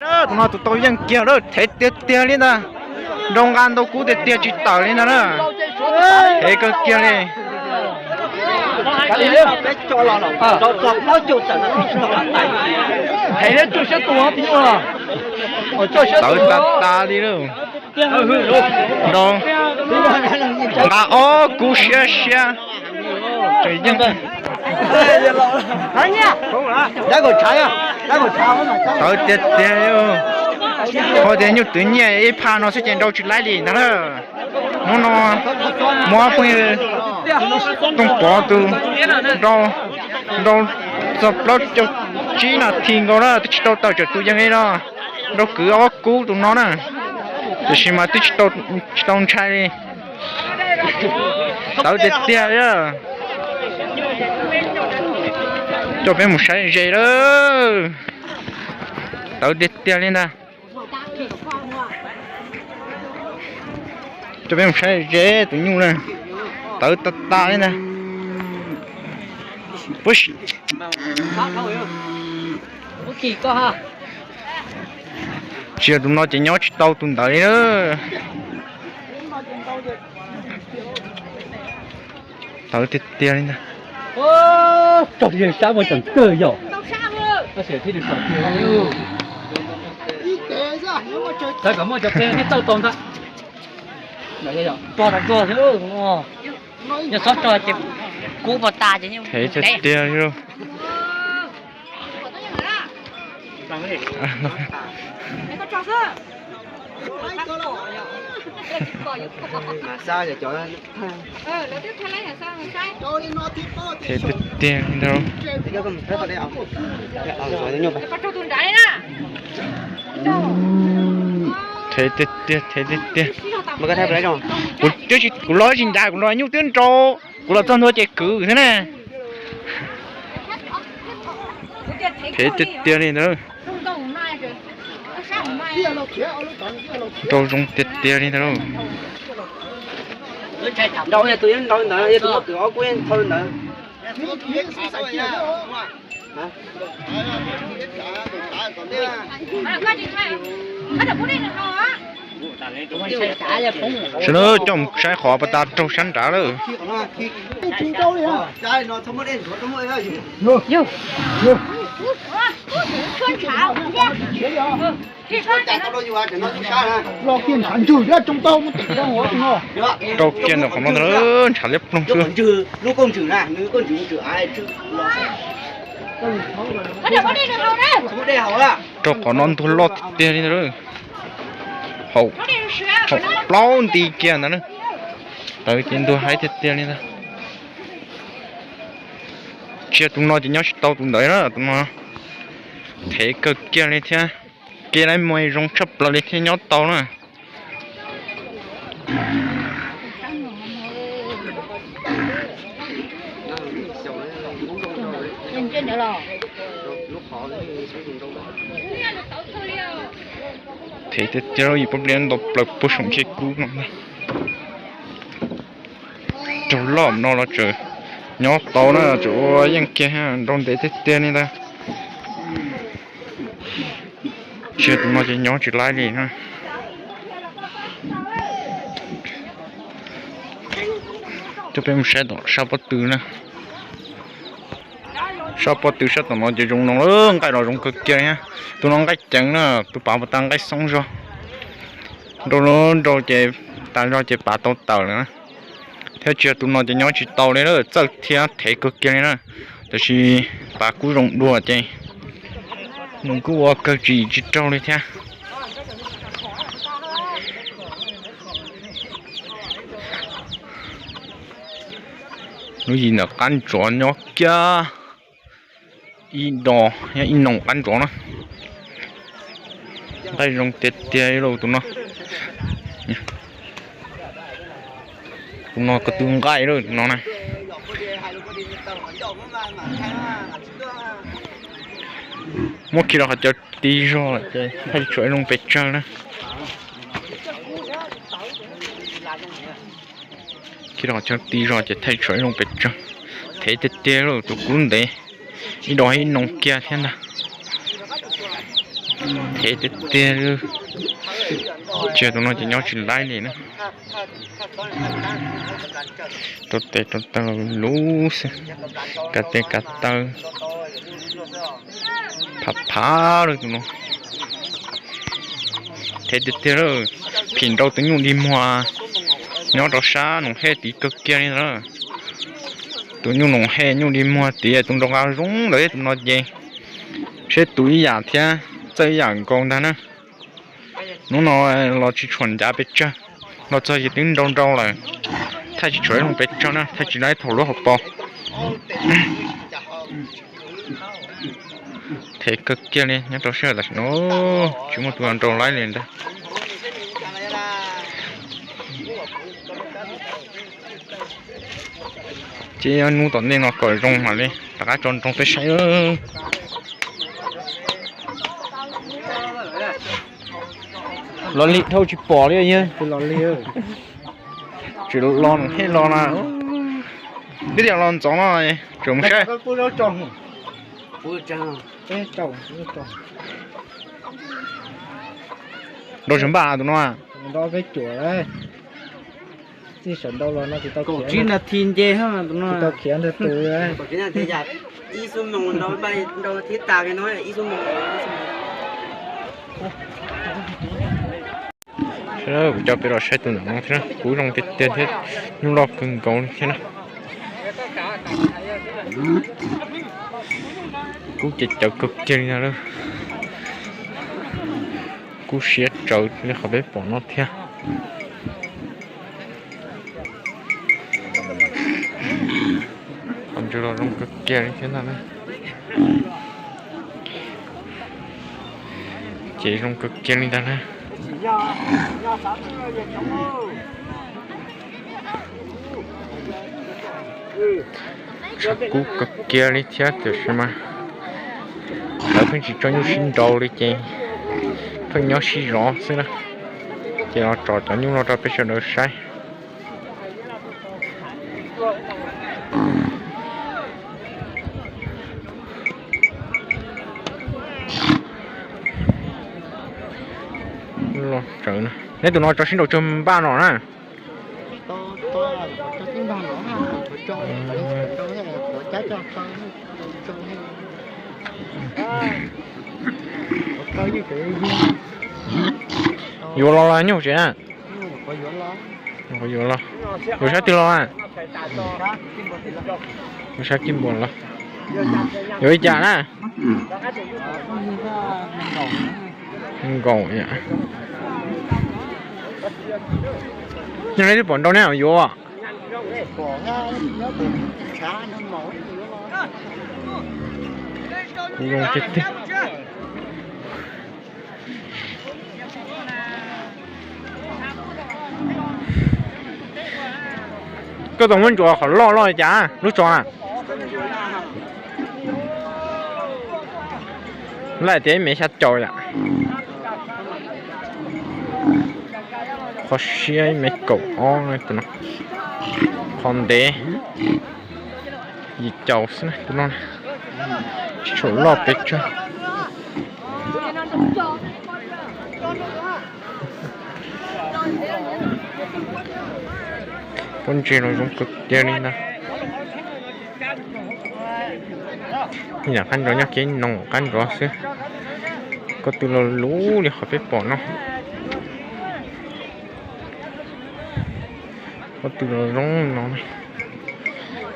Tus no tus tau yeej kiag lawm, thev tiag tiag li ntag. Nrau nqa ntau kub tiag tiag tsis tawm li ntag na. Thev kawg kiag li. Tawv tas tas li lauj. Nrau nqa ob kub siab siab. Tawv tiag tiag. Qhov tias nyuj twv nyiaj ib phaj no xwb ces nrau tsis laib li ntag na. Hnub no muab phooj ywg Tooj Pov tus nrau, nrau txog plaub caug tsib nas this nkaus na twb tsis tau tawm tsam tus yeej li no. Nrau kwv ob kub tus no na, tiam sis mas twb tsis tau ntshai li. Tawv tiag tiag li. Coj peb mus saib ze lawm. Tawv tiag tiag li ntag. Coj peb mus saib ze tus nyuj na. Tawv tas tas li ntag. Tsis yog tus no ces nyob tsis tau tus ntawd li na. Tawv tiag tiag li ntag. Tog yeej sab muaj tseem kawg yom. Txawm kom muaj cov peb thiaj txawj tau ntag. Tog tas tog thiab. Yog txhob tog ces kub pov tas ces thev tiag tiag li lauj. Thev tiag tiag li ntag. Thev tiag tiag, thev tiag tiag. Kuv twb tsis, kuv los tsis ncav, kuv los nyuj twb nrau, kuv los txog ntua ces kwv xwb na. Thev tiag tiag li ntag. Nrau zoo tiag tiag li ntag. Sawv daws coj mus saib qhov pas tas raug sab nrad lawm. Rau kiag ntawm qhov no ntag, ntshav liab ploog xwb. Rau qhov no ntuag loj tiag tiag li ntag. Haum, haum plaub nti kiag ntawd na. Tawv ces ntuag haib tiag tiag li ntag. Tsis yog tus no ces nyob tsis tau tus ntawd na, tus no thev kawg kiag li thiab. Kev lawv mus zoo tshaj plaws li thiaj nyob tau na. Thev tiag tiag, yim pab pliag nto plaws puag saum ntsej kub no ntag. Raug loj no los tseem nyob tau na, tseem ua yeej kiag, nrau ntev tiag tiag li ntag. Tsis yog tus no ces nyob tsis laib li na. Coj peb mus saib tom sab pob tw na. Sab pob tw sab tom no ces zoo no, nqaij los zoo kawg kiag li. Tus no nqaij ceev na, tus pav pas tas nqaij xoob zog. Nrau nrau ces tas zog ces pav tau tawm lawm na. Thiab tsis yog tus no ces nyob tsis tau li na, txawj thiab thev kawg kiag li na. Tab sis pav kuj zoo dua ces nws kuj ua kawg tsis tsis raug li thiab. Lub yim ntawm qab ntsov nyob kiag ib do, ib noog qab ntsov na. Nqaij zoo tiag tiag li lauj tus no. Tus no ko tw nqaij lawm tus no na. Muab khi rau qhov chaw ti zog ces thaij tshuav zoo pes tsawg na. Khi rau qhov chaw ti zog ces thaij tshuav zoo pes tsawg. Thev tiag tiag lauj, tus kub ntev ib do ib noog kiag thiab ntag. Hev tiag tiag li. Tsiaj tus no ces nyob tsis laib li na. Rau tes rau taw luv xwb, kav tes kav taw phav phav li tus no. Hev tiag tiag li. Phim nrau tus nyuj dig muag nyob rau sab Noom Hej tid kawg kiag li ntag. Tus nyuj Noom Hej nyuj dig muag tid tus nraug nqa zoo ntawd tus no ces seb tus ib yam thiab txawj ib yam nkaus ntag na. Hnub no los tsis tshuam ncav pes tsawg, los txog ces twb nrau nrau lawm. Thaij tsis tshuam ib lub pes tsawg na, thaij tsis nrau ib thaum lub hauv paus. Hev kawg kiag li nyob rau sij hawm tam sim no, tsis muaj tus nrau laib li ntag. Ces hnub tom ntej no kom zoo mam li rov qab tso nroo peb saib. Los lig dhau tsis pom li yog. Tsis los Noom Hej los na. Twb tias los ntxov no, tseem mus saib. Nrau tsis npaj tus no. Txij sawv ntau los no tsis tau khiav, tsis tau khiav ntawd tus. Kuv coj peb los saib tus ntawm no thiab, kub zoo tiag tiag thiab, nyuj loj kawg nkaus li thiab na. Kub ces cawv kawg kiag li ntag. Kub siab tsawv li qhov peb pom no thiab. Qhov ntawd los zoo kawg kiag li thiab ntag na. Ces zoo kawg kiag li ntag na. Tshav kub kawg kiag li thiab tiam sis mas lawv pheej tsis tso nyuj sib nraus li ces pheej nyob sib zov xwb na. Ces los tso cov nyuj no rau peb sawv daws saib. Los tsawv na. Neb tus no tso sib nraus tsawg npaj no na? Yuav los los nyuj tsev na? Yuav los. Yuav sab twg los? Yuav sab kib npua los. Yuav li cas na? Nkaum. Nyob neb twb pom nrau neb mam yuav. Kuv zoo tiag tiag. Koj tau muab ntsuas qhov loj loj li cas lub tso na? Laj tias ib mev xya caum yom. Qhov siab ib mev kaum ob, qhov ntev yim caum xwb na tus no. Tsis tshua loj pes tsawg. Pob ntseg los zoo kawg kiag li ntag. Yam qab ntsos nyob kev noog qab ntsos xwb. Koj tw los luv li qhov peb pom no. Koj tw los zoo no,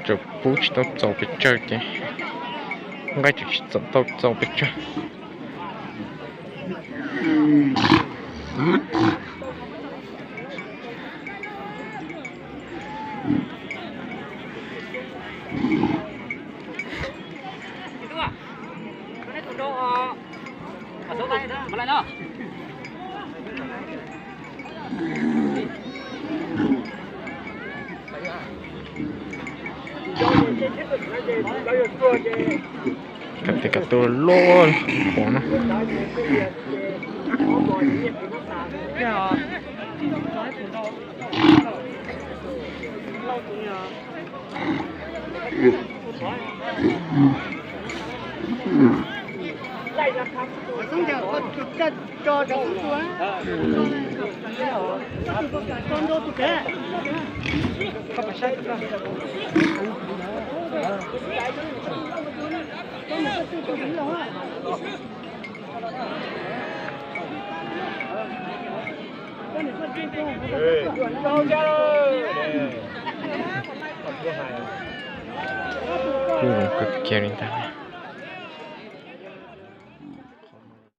tseem pub tsis tau txaus pes tsawg ces, nqaij tseem tsis txaus tau txaus pes tsawg. Kam tes kam taw loj li qhov no. Kuj zoo kawg kiag li ntag.